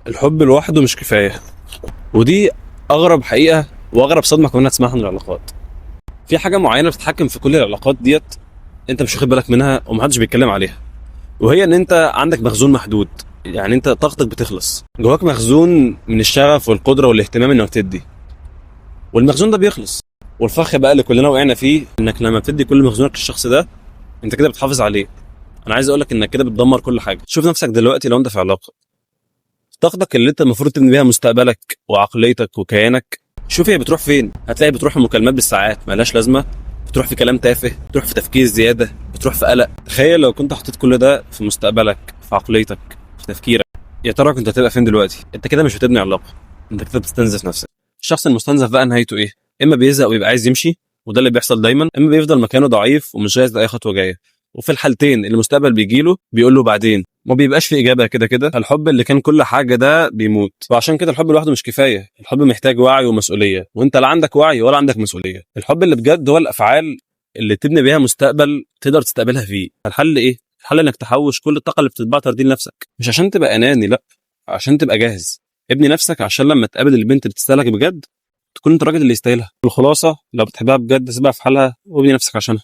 الحب لوحده مش كفاية، ودي اغرب حقيقة واغرب صدمة كنا تسمعها من العلاقات. في حاجة معينة بتتحكم في كل العلاقات ديت انت مش واخد بالك منها ومحدش بيتكلم عليها، وهي ان انت عندك مخزون محدود. يعني انت طاقتك بتخلص، جواك مخزون من الشغف والقدرة والاهتمام انك تدي، والمخزون ده بيخلص. والفخ بقى اللي كلنا وقعنا فيه انك لما بتدي كل مخزونك للشخص ده انت كده بتحافظ عليه. انا عايز اقولك انك كده بتدمر كل حاجة. شوف نفسك دلوقتي لو انت في علاقة، طاقتك اللي انت المفروض تبني بيها مستقبلك وعقليتك وكيانك، شوف هي بتروح فين. هتلاقي بتروح في مكالمات بالساعات مالهاش لازمه، بتروح في كلام تافه، بتروح في تفكير زيادة، بتروح في قلق. تخيل لو كنت حطيت كل ده في مستقبلك، في عقليتك، في تفكيرك، يا ترى كنت هتبقى فين دلوقتي؟ انت كده مش بتبني علاقة، انت كده بتستنزف نفسك. الشخص المستنزف بقى نهايته ايه؟ اما بيزهق ويبقى عايز يمشي، وده اللي بيحصل دايما، اما بيفضل مكانه ضعيف ومش جاهز لاي خطوة جاية. وفي الحالتين المستقبل بيجيله بيقول له بعدين، ما بيبقاش في اجابه. كده كده الحب اللي كان كل حاجة ده بيموت. وعشان كده الحب لوحده مش كفاية، الحب محتاج وعي ومسؤولية، وانت لا عندك وعي ولا عندك مسؤولية. الحب اللي بجد هو الافعال اللي تبني بيها مستقبل تقدر تستقبلها فيه. الحل ايه؟ الحل انك تحوش كل الطاقة اللي بتتبعتر دي لنفسك، مش عشان تبقى اناني، لا، عشان تبقى جاهز. ابني نفسك عشان لما تقابل البنت اللي تستاهلك بجد تكون انت الراجل اللي يستاهلها. الخلاصة، لو بتحبها بجد سيبها في حالها وابني نفسك عشانها.